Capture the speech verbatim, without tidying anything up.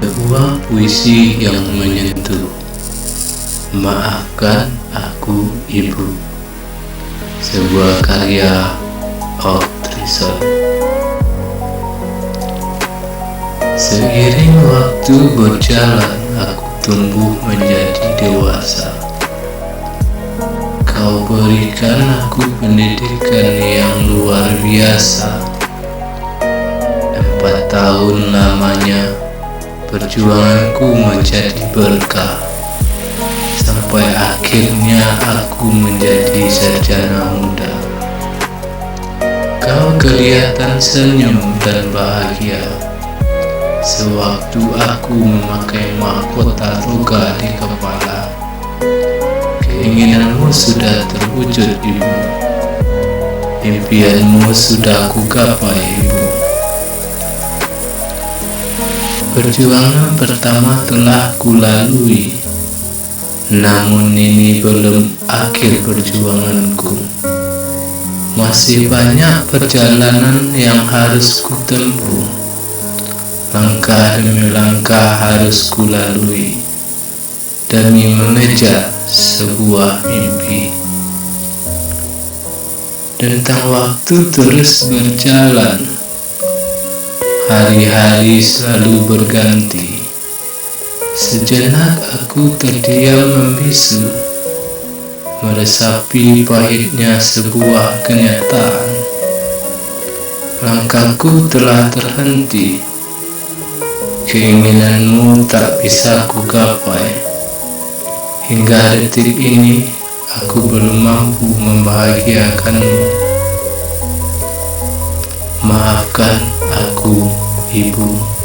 Sebuah puisi yang menyentuh. Maafkan aku, Ibu. Sebuah karya Oak Trison. Seiring waktu berjalan, aku tumbuh menjadi dewasa. Kau berikan aku pendidikan yang luar biasa. Empat tahun lamanya, perjuanganku menjadi berkah, sampai akhirnya aku menjadi sarjana muda. Kau kelihatan senyum dan bahagia, sewaktu aku memakai mahkota toga di kepala. Keinginanmu sudah terwujud, Ibu. Impianmu sudah kugapai, Ibu. Perjuangan pertama telah kulalui, namun ini belum akhir perjuanganku. Masih banyak perjalanan yang harus kutempuh. Langkah demi langkah harus kulalui demi mengejar sebuah mimpi. Tentang waktu terus berjalan, hari-hari selalu berganti. Sejenak aku terdiam membisu, meresapi pahitnya sebuah kenyataan. Langkahku telah terhenti. Keinginanmu tak bisa kugapai. Hingga detik ini, aku belum mampu membahagiakanmu. Maafkan aku, Ibu.